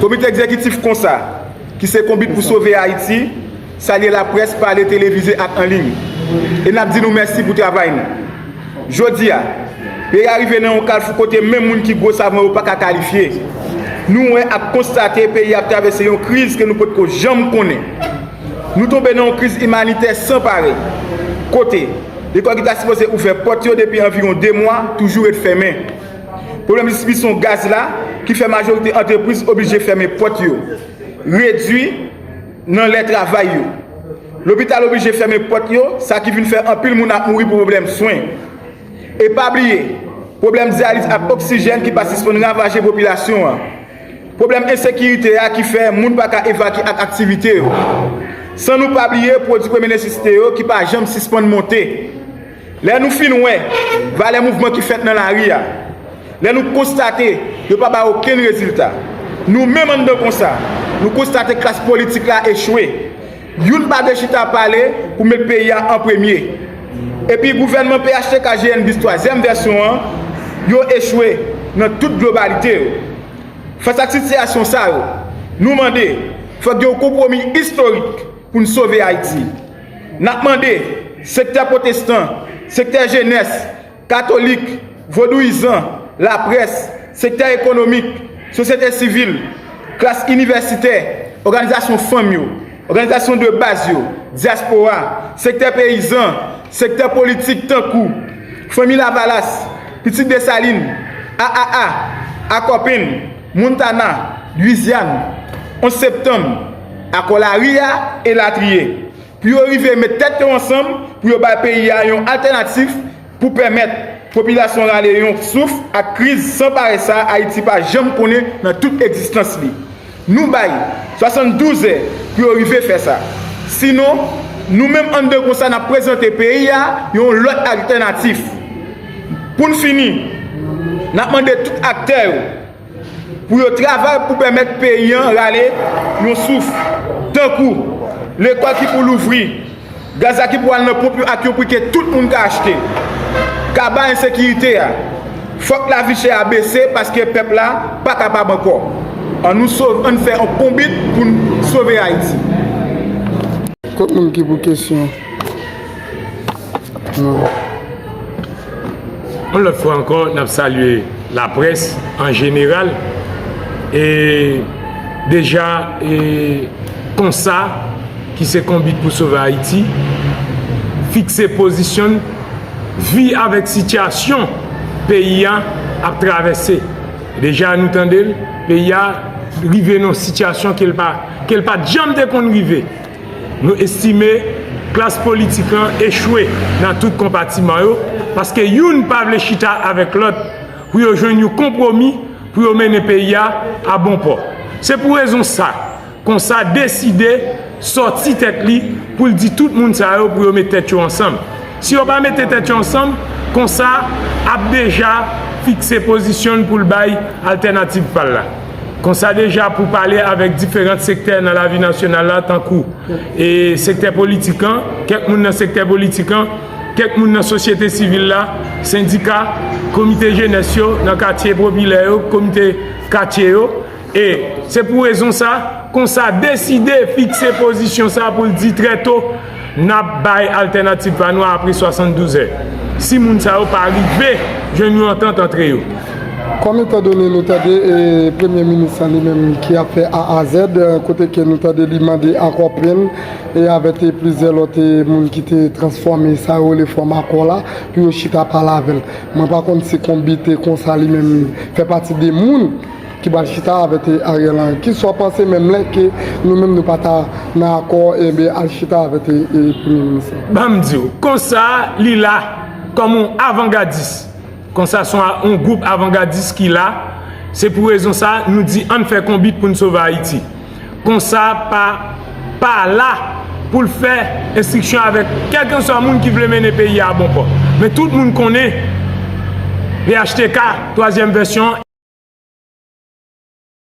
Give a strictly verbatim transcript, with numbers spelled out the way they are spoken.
Komite egzekitif konsa, ki se Konbit pou Sove Ayiti, salye laprès, pale, televize ak anliy. E n ap di nou mèsi pou travay nou. Jodi a, peyi a rive nan yon kalfou kote menm moun ki gwo savan yo pa ka kalifye. Nou wè ak konstate peyi a ap travèse yon kriz ke nou potko janm konnen. Nou tonbe nan yon kriz imanitè san parèy, kote lekòl ki ta sipoze ouvè pòt yo depi anviwon de mwa toujou ret fèmen. Pwoblèm distribisyon gaz la, ki fè majorite antrepriz oblije fèmen pòt yo, redui nan lè travay yo. Lopital oblije fèmen pòt yo, sa ki vin fè anpil moun ap mouri pou pwoblèm swen. E pa bliye, pwoblèm dyalis ak oksijèn ki pa sispann ravaje popilasyon an. Pwoblèm ensekirite a ki fè moun pa ka evakye ak aktivite yo. San nou pa bliye pwodui premye nesesite yo ki pa janm sispann monte. Lè nou fin wè valè mouvman ki fèt nan lari a, lè nou konstate yo pa bay okenn rezilta, nou menm anndan konsa, nou konstate klas politik la echwe. Youn pa vle chita pale pou met peyi a an premye. Epi gouvènman P H T K G N bis twazyèm vèsyon an, yo echwe nan tout globalite yo. Fas ak sitiyasyon sa yo, nou mande, fòk gen yon konpwomi istorik pou n sove Ayiti. N ap mande sektè pwotestan, sektè jenès, katolik, vodouyizan, laprès, sektè ekonomik, sosyete sivil, klas inivèsitè, òganizasyon fanm yo, òganizasyon de baz yo, dyaspora, sektè peyizan, sektè politik tankou Fanmi Lavalas, Pitit Desalin, A A A, Akòpenn, Montana, Lwizyàn, Onz Septanm, Akò Lari a, elatriye. Pou yo rive met tèt yo ansanm pou yo bay peyi a yon altènatif pou pèmèt popilasyon rale yon souf ak kriz san parèy sa Ayiti pa janm konnen nan tout egzistans li. Nou bay swasanndouz è pou yo rive fè sa. Sinon, nou menm anndan konsa n ap prezante peyi a yon lòt altènatif. Pou n fini, n ap mande tout aktè yo pou yo travay pou pèmèt peyi an rale yon souf, tankou lekòl ki pou louvri, gaz la ki pou al nan ponp yo ak yon pri ke tout moun ka achte. Kaba ensekirite a. Fòk lavi chè a bese paske pèp la pa kapab ankò. Ann nou sov, ann fè yon konbit pou n sove Ayiti. Kot moun ki pou kesyon? Non. Yon lòt fwa ankò, n ap salye laprès an jeneral. E deja, e konsa, ki se Konbit pou Sove Ayiti, fikse pozisyon l, vi avèk sitiyasyon peyi a ap travèse. Deja, nou tande l, peyi a rive nan yon sitiyasyon ke l pa, ke l pa t janm te konn rive. Nou estime klas politik lan echwe nan tout konpatiman yo, paske youn pa vle chita avèk lòt pou yo jwenn yon konpwomi pou yo mennen peyi a a bon pò. Se pou rezon sa, konsa deside sòti tèt li pou l di tout moun sa yo pou yo met tèt yo ansanm. Si yo pa mete tèt yo ansanm, konsa ap deja fikse pozisyon l pou l bay altènativ pa l la. Konsa deja pou pale avèk diferan sektè nan lavi nasyonal la, tankou e sektè politik an, kèk moun nan sektè politik an, kèk moun nan sosyete sivil la, sendika, komite jenès yo nan katye popilè yo, komite katye yo. E se pou rezon sa, konsa deside fikse pozisyon sa pou l di trè to, n ap bay altènativ pa nou apre swasanndouz è. Si moun sa yo pa rive jwenn yon antant antre yo. Kòm etandone nou tande, e, premye minis lan li menm ki ap fè A a Z, e, kote ke nou tande li mande Akòpenn e avèk, e, plizyè lòt, e, moun ki te transfòme sa yo rele fòm akò la pou yo chita pale avè l. Mwen pa konn si Konbit konsa li menm fè pati de moun ki pral chita avèk, e, Ariel Henry. Kisa w panse menm lè ke nou menm nou pa ta nan akò, enben, al chita avèk, e, e, premye minis lan? Ban m di w, konsa li la kòm yon avangadis. Konsa se yon, yon gwoup avangadis ki la. Se pou rezon sa, nou di ann fè Konbit pou n sove Ayiti. Konsa pa, pa la pou l fè enstriksyon avèk kèlkanswa moun ki vle mennen peyi a a bon pò. Men tout moun konnen P H T K, twazyèm vèsyon,